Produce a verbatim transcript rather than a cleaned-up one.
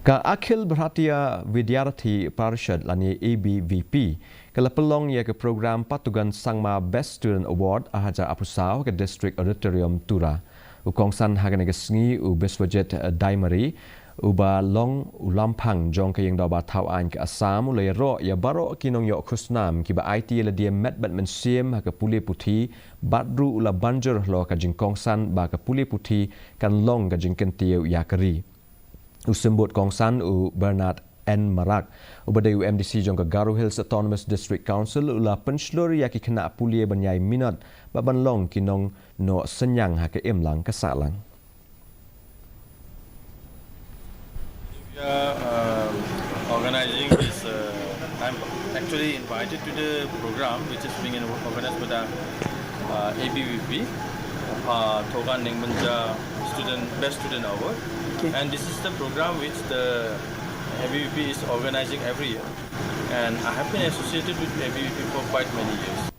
Ka Akhil Bharatiya Vidyarthi Parishad lane A B V P ka la pynlong ïa ka program Patogan Sangma Best Student Award ar hajar arphew saw ha ka District Auditorium, Tura. U kongsan ha kane ka sngi u Biswajit Daimari, uba long u lamphang jong ka Ïingdorbar Thaw Aiñ ka Assam, u la ïaroh ïa baroh ki nongïoh khusnam kiba aiti ïa lade met bad mynsiem ha ka pule puthi, bad ruh u la ban jur halor ka jingkongsan ba ka pule puthi kan long ka jingkyntiew ïa ka ri. U Symbud Kongsan, u Bernard N Marak, uba dei u M D C jong ka Garo Hills Autonomous District Council, u la pynshlur ïa ki khynnah pule ban ïai minot bad ban long ki nongnoh synñiang ha ka imlang ka sahlang. We are uh, organizing this. Uh, I'm actually invited to the program which is being organized by the uh, A B V P, uh, Thogan Nengbenja Student Best Student Award. Okay. And this is the program which the A B V P is organizing every year. And I have been associated with A B V P for quite many years.